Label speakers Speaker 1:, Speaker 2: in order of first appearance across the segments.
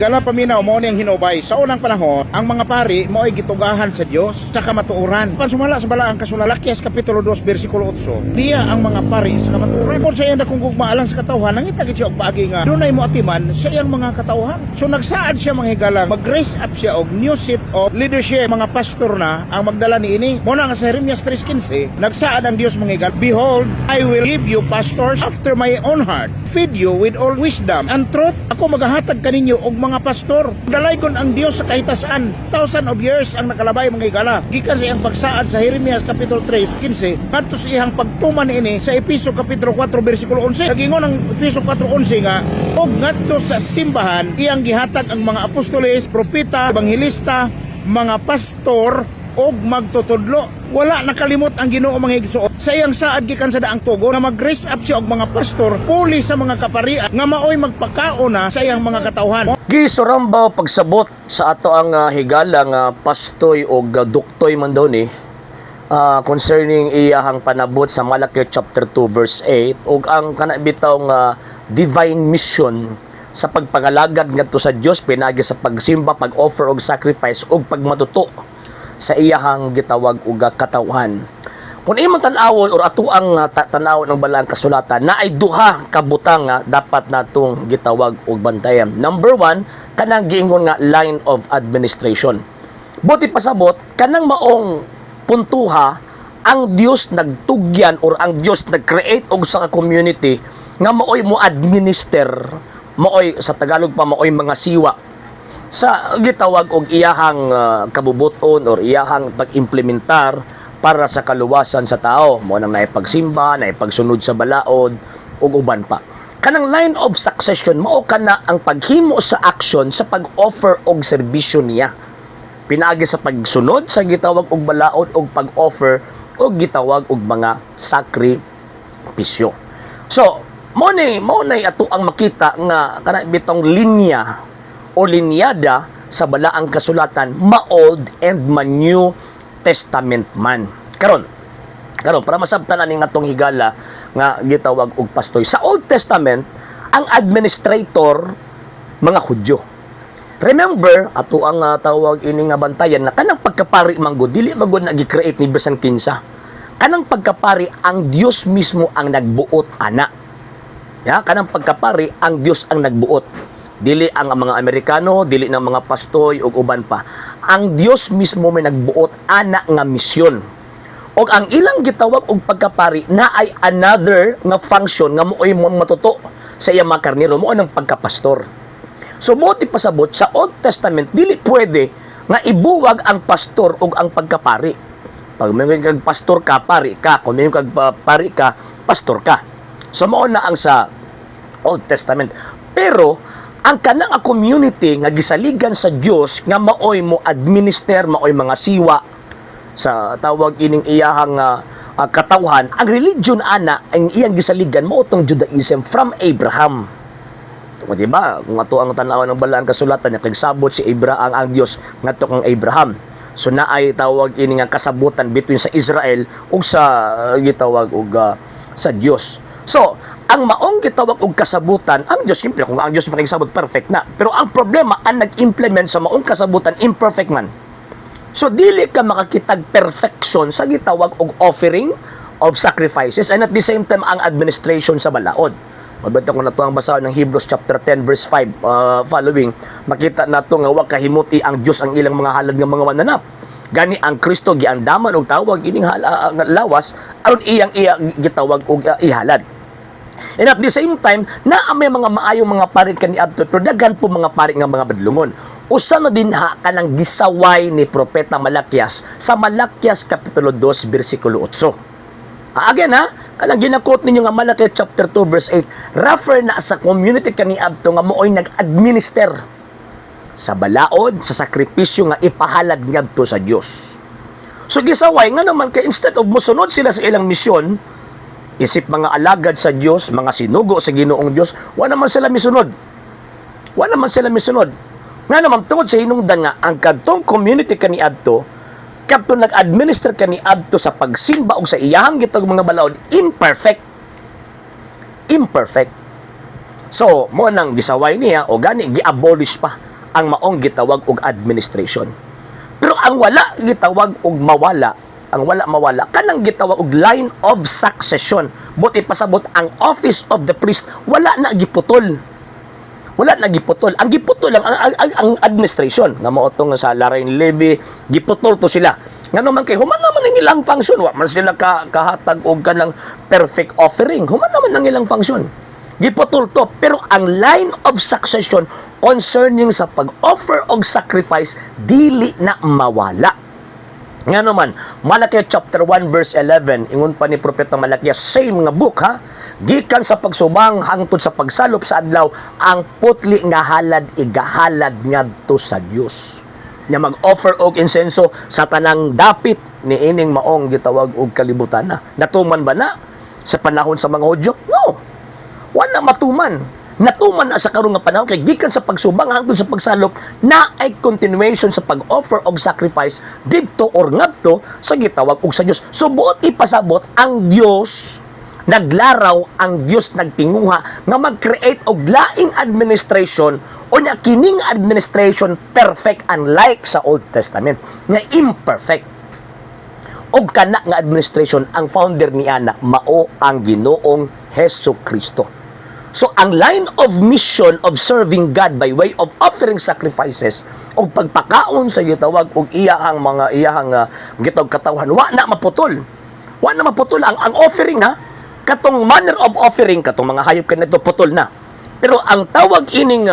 Speaker 1: Gala paminaw, mao ni ang hinubay. Sa unang panahon, ang mga pari mao'y gitugahan sa Dios sa kamatuoran. Pansumala sa balaang kasulatan, Malakias kapitulo 2 bersikulo 8. Diya ang mga pari sa kamatuoran. Kung sa iyang dakong gugma alang sa katawhan, nangita gid siya og paagi nga dunay mo atiman sa iyang mga katawhan. So nagsaad siya, mga higala, mag-raise up siya og new set of leadership. Mga pastor na ang magdala niini. Mo na nga sa Jeremias 3:15, nagsaad ang Dios, mga higala, "Behold, I will give you pastors after my own heart, feed you with all wisdom and truth." Ako magahatag kaninyo og mga pastor. Dalaygon ang Dios sa kahitasan. Thousand of years ang nakalabay, mga higala, gikan sa iyang pagsaad sa Jeremias kapitulo 3:15 ngadto sa iyang pagtuman niini sa Epeso kapitulo 4 bersikulo 11. Nagingon ang Epeso 4:11 nga og ngadto sa simbahan iyang gihatag ang mga apostoles, propeta, ebanghelista, mga pastor og magtutudlo. Wala nakalimot ang Ginoo, mga igsoon, sa iyang saad gikan sa daang tugon na mag-raise up siya og mga pastor puli sa mga kaparian nga maoy magpakauna sa iyang mga katawhan.
Speaker 2: Gisuramba pagsabot sa ato ang higala nga pastoy og duktoy man daw ni concerning iyahang panabot sa Malaki chapter 2 verse 8 ug ang kana bitaw nga divine mission sa pagpangalagad ngadto sa Dios pinaagi sa pagsimba, pag-offer og sacrifice ug pagmatuto sa iyahang gitawag og katawhan. Kung imong tan-awon or ato ang tan-awon ng balaang kasulatan, na ay duha ka butang nga dapat natong gitawag og bantayan. Number one, kanang giingon nga line of administration. Buot pasabot, kanang maong puntuha, ang Dios nagtugyan or ang Dios nag-create og sa community nga maoy mo administer, maoy sa Tagalog pa maoy mga siwa sa gitawag og iyahang kabubuton or iyahang pag-implementar para sa kaluwasan sa tao. Mo nang naipagsimba, naipagsunod sa balaod ug uban pa. Kanang line of succession mao kana ang paghimo sa action sa pag-offer og serbisyo niya pinaagi sa pagsunod sa gitawag og balaod og pag-offer og gitawag og mga sakripisyo. So, mo ni ato ang makita nga kana bitong linya o linyada sa balaang kasulatan, ma-Old and ma-New Testament man. Karon para masabtan ani nga atong higala nga gitawag og pastoy. Sa Old Testament, ang administrator mga Hudyo. Remember, ato ang tawag ini nga bantayan na kanang pagkapari man gud, dili man gud na gi-create ni bisan kinsa. Kanang pagkapari, ang Dios mismo ang nagbuot ana. Ya, kanang pagkapari, ang Dios ang nagbuot. Dili ang mga Amerikano, dili ng mga pastoy ug uban pa. Ang Dios mismo may nagbuot ana nga misyon. Og ang ilang gitawag og pagkapari na ay another nga function nga mo'y mo matuto sa iyang mga karnero, mo ang pagkapastor. So mo ti pasabot, sa Old Testament dili pwede nga ibuwag ang pastor ug ang pagkapari. Pag may kag pastor ka, pari ka. Kung may kag pari ka, pastor ka. So mao na ang sa Old Testament. Pero ang kanang nga community nga gisaligan sa Dios nga maoy mo administer, maoy mga siwa sa tawag ining iyahang katawhan, ang religion ana ang iyang gisaligan mao tong Judaism from Abraham. Kung di ba, kung ato ang tan-aw ng balaang kasulatan niya, kagsabot si Abraham, ang Dios ngadto kang Abraham. So naay tawag ini nga kasabutan between sa Israel ug sa gitawag og sa Dios. So, ang maong gitawag og kasabutan, ang Dios siyempre, kung ang Dios makigsabot, perfect na. Pero ang problema, ang nag-implement sa maong kasabutan, imperfect man. So dili ka makakitag perfection sa gitawag og offering of sacrifices and at the same time ang administration sa balaod. Mabenta ko na to ang basahon ng Hebrews chapter 10 verse 5 following, makita nato nga wa kahimuti ang Dios ang ilang mga halad nga mga mananap. Gani ang Kristo giandaman og tawag ining lawas aron iyang iya gitawag og ihalad. And at the same time, naa may mga maayong mga pari kaniadto, pero daghan po mga pari nga mga badlungon. Usa na din ha kanang gisaway ni Propeta Malakias sa Malakias kapitulo 2 bersikulo 8. Again ha, kanang gina-quote ninyo nga Malaki chapter 2 verse 8, refer na sa community kaniadto nga mooy nag-administer sa balaod, sa sakripisyo nga ipahalad ngadto sa Dios. So gisaway nga naman kay instead of mosunod sila sa ilang misyon, isip mga alagad sa Dios, mga sinugo sa Ginoong Dios, wa naman sila misunod. Wa naman sila misunod. Nga naman tungod sa hinungdan nga ang kadtong community kaniadto, kadto nag-administer kaniadto sa pagsimba og sa iyahang gitawag mga balaod, imperfect. Imperfect. So, mo nang gisaway niya o gani gi-abolish pa. ang maong gitawag og administration. Pero ang wala gitawag og mawala, ang wala mawala kanang gitawag og line of succession. Buot ipasabot, ang office of the priest wala na giputol. Wala na giputol. Ang giputol lang ang administration nga mao tong sa laray ni Levi, giputol to sila. Ngano man kay human naman ang ilang function, wa man sila kahatag og kanang perfect offering. Human naman ang ilang function. Giputol to, pero ang line of succession concerning sa pag-offer og sacrifice dili na mawala. Nga naman, Malachi chapter 1 verse 11, ingon pa ni Propeta Malakias, same nga book ha, gikan sa pagsubang hangtod sa pagsalop sa adlaw, ang putli nga halad igahalad ngadto sa Dios. Nya mag-offer og insenso sa tanang dapit ni ining maong gitawag og kalibutan na. Natuman ba na sa panahon sa mga Hudyo? No. Wala matuman. Natuman na sa karon nga panahon kay gikan sa pagsubang hangtod sa pagsalop na ay continuation sa pag-offer og sacrifice didto or ngadto sa gitawag og sa Dios. So buot ipasabot, ang Dios naglaraw, ang Dios nagtinguha nga mag-create og laing administration o nya kining administration perfect, unlike sa Old Testament nga imperfect. Og kana nga administration, ang founder ni ana mao ang Ginoong Hesus Kristo. So ang line of mission of serving God by way of offering sacrifices og pagpakaon sa gitawag og iyahang mga iyahang gitawag katawhan wa na maputol. Wa na maputol ang offering ha. Katong manner of offering, katong mga hayop kanito, putol na. Pero ang tawag ining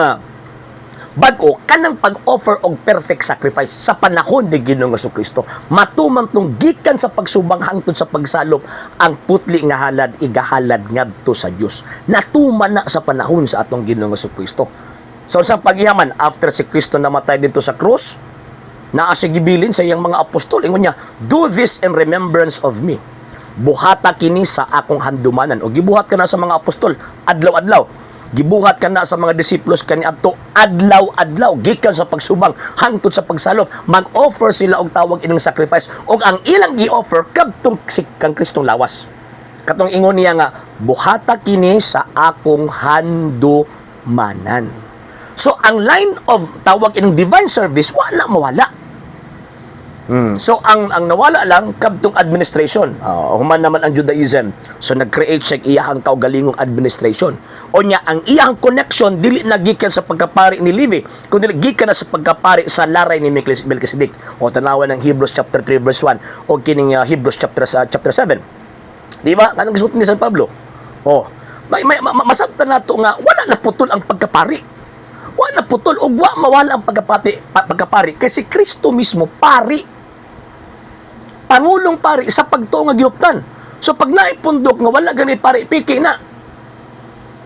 Speaker 2: bag-o, kanang pag-offer og perfect sacrifice sa panahon ni Ginoong Kristo, matuman tong gikan sa pagsubang hangtod sa pagsalop, ang putli nga halad igahalad ngadto sa Dios. Natuman na sa panahon sa atong Ginoong Kristo. So sa pag-ihaman, after si Kristo namatay dito sa krus, naa siya gibilin sa iyang mga apostol. Ingon niya, "Do this in remembrance of me." Buhata kini sa akong handumanan. O gibuhat ka na sa mga apostol adlaw-adlaw. Gibuhat ka na sa mga disipulos kaniadto adlaw-adlaw, gikan sa pagsubang hangtod sa pagsalop, mag-offer sila og tawag ining sacrifice, og ang ilang gi-offer kadtong si kang Kristong lawas. Katong ingon niya nga, "Buhata kini sa akong handumanan." So ang line of tawag ining divine service wa na mawala. So ang nawala lang kadtong administration. Human naman ang Judaism. So nag-create siya iyahang kaugalingong administration. O nya ang iyahang connection dili na gikan sa pagkapari ni Levi, kundi gikan na sa pagkapari sa laray ni Melchizedek. O tanawan ng Hebrews chapter 3 verse 1 o kining Hebrews chapter 7. Di ba? Kanang gisuot ni San Pablo. Oh, may masabtan nato nga wala na putol ang pagkapari. Wala na putol ug wa mawala ang pagkapari kay si Kristo mismo pari. Pangulong pari sa pagtuo nga gihuptan. So pag naipundok nga wala gani pari, piki na.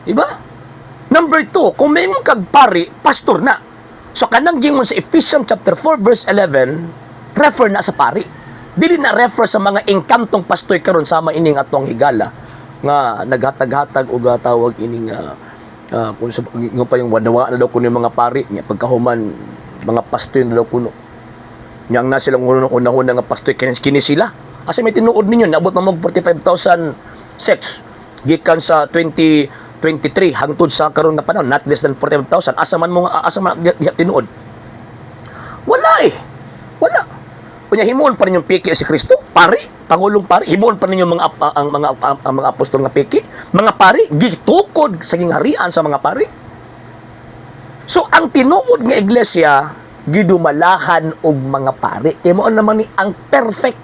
Speaker 2: Diba? Number 2, kung may kag pari, pastor na. So kanang gingon sa Ephesians chapter 4 verse 11, refer na sa pari. Dili na refer sa mga engkantong pastoy karon sama ining atong higala nga naghatag-hatag og tawag ining kung sa nga pa yung wanawa na daw kuno yung mga pari nya, pagkahuman mga pastoy na daw kuno. Nya ang na silang unang-unang nga pastoy kini sila. Kasi may tinuod ninyo, naabot na mag 45,000 sets gikan sa 2023 hangtod sa karon nga panahon, not less than 45,000. Asa man mo nga, asa man diha tinuod? Wala eh. Wala. Kunya himuon pa ninyong piki si Kristo, pari, pangulong pari, himuon pa ninyo mga ap- ang mga apostol nga piki, mga pari gitukod sa gingharian sa mga pari. So ang tinuod nga iglesia gidumalahan og mga pari. Kay mao naman ni ang perfect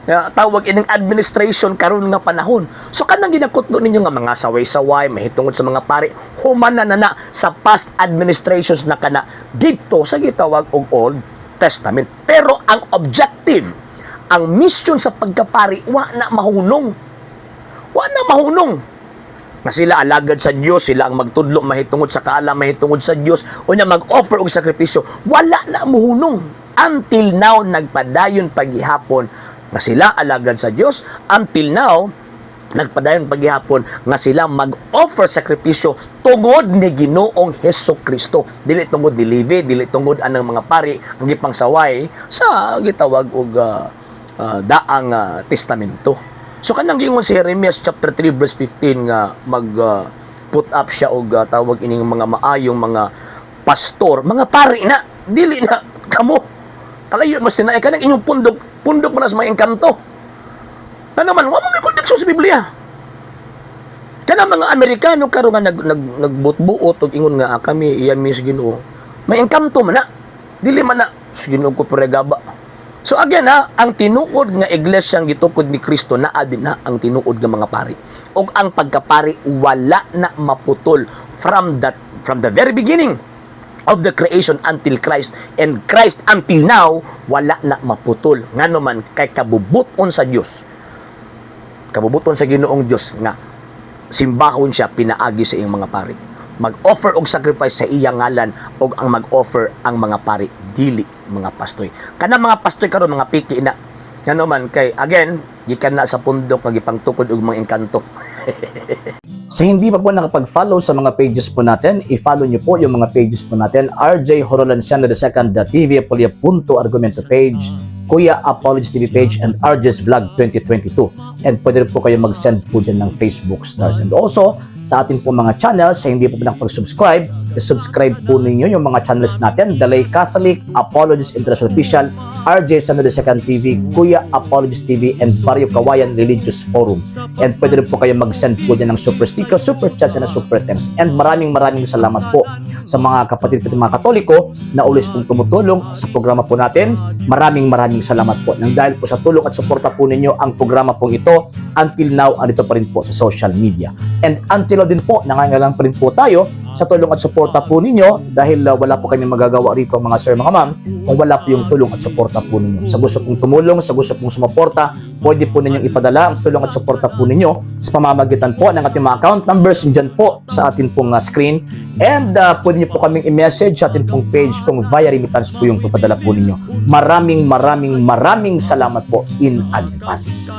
Speaker 2: nga tawag ining administration karon nga panahon. So kanang ginakutlo ninyo nga mga saway-saway mahitungod sa mga pari, human na na na sa past administrations na kana didto sa gitawag og Old Testament. Pero ang objective, ang mission sa pagkapari wa na mahunong. Wa na mahunong nga sila alagad sa Dios, sila ang magtudlo mahitungod sa kaalam mahitungod sa Dios, unya mag-offer og sakripisyo, wala na muhunong. Until now nagpadayon paghihapon nga sila alagad sa Dios, until now nagpadayon paghihapon nga sila mag-offer sakripisyo tungod ni Ginoong Hesus Kristo, dili tungod ni Levi, dili tungod anang mga pari ang gipangsaway sa gitawag og daang testamento. So kanang giingon si Jeremias chapter 3 verse 15 nga mag put up siya og tawag ining mga maayong mga Pastor, mga pari na, dili na kamo. Kalayo mas tinay kanang inyong pundok, pundok mo na sa mga engkanto. Na naman, wa mo may connection sa Biblia. Kana mga Amerikano karon nga nag nag nagbutbuot og ingon nga, "Ah, kami iya mi sa Ginoo." May engkanto man na. Dili man na sa Ginoo ko pregaba. So again ha, ang tinuod nga iglesia ang gitukod ni Kristo, naa din na ang tinuod nga mga pari. Og ang pagkapari wala na maputol from the very beginning of the creation until Christ, and Christ until now, wala na maputol. Ngano man kay kabubuton sa Dios, kabubuton sa Ginoong Dios nga simbahon siya pinaagi sa iyang mga pari, mag-offer og sacrifice sa iyang ngalan, og ang mag-offer ang mga pari, dili mga pastoy. Kana mga pastoy karon mga piki na. Ngano man kay again, gikan na sa pundok nga gipangtukod og mga engkanto.
Speaker 3: Sa hindi pa po nakapag-follow sa mga pages po natin, i-follow nyo po yung mga pages po natin. RJ Horolanciano II, the TV Apolia Punto Argumento page, Kuya Apologies TV page, and RJ's Vlog 2022. And pwede rin po kayo mag-send po dyan ng Facebook stars. And also, sa ating po mga channels, sa hindi po nakapag-subscribe, i-subscribe po ninyo yung mga channels natin: The Lay Catholic, Apologies International Official, RJ Sano II TV, Kuya Apologies TV, and Barrio Kawayan Religious Forum. And pwede rin po kayo mag-send po dyan ng super sticker, super chats, and super thanks. And maraming maraming salamat po sa mga kapatid po mga Katoliko na always pong tumutulong sa programa po natin. Maraming maraming salamat po. Nang dahil po sa tulong at suporta po ninyo, ang programa pong ito until now andito pa rin po sa social media. And until now din po, nangangailangan pa rin po tayo sa tulong at suporta po ninyo dahil wala po kami magagawa rito, mga sir, mga ma'am, kung wala po yung tulong at suporta po ninyo. Sa gusto pong tumulong, sa gusto pong sumuporta, pwede po ninyong ipadala ang tulong at suporta po ninyo sa pamamagitan po ng ating mga account numbers dyan po sa atin pong screen. And pwede niyo po kaming i-message sa atin pong page kung via remittance po yung papadala po ninyo. Maraming maraming maraming salamat po in advance.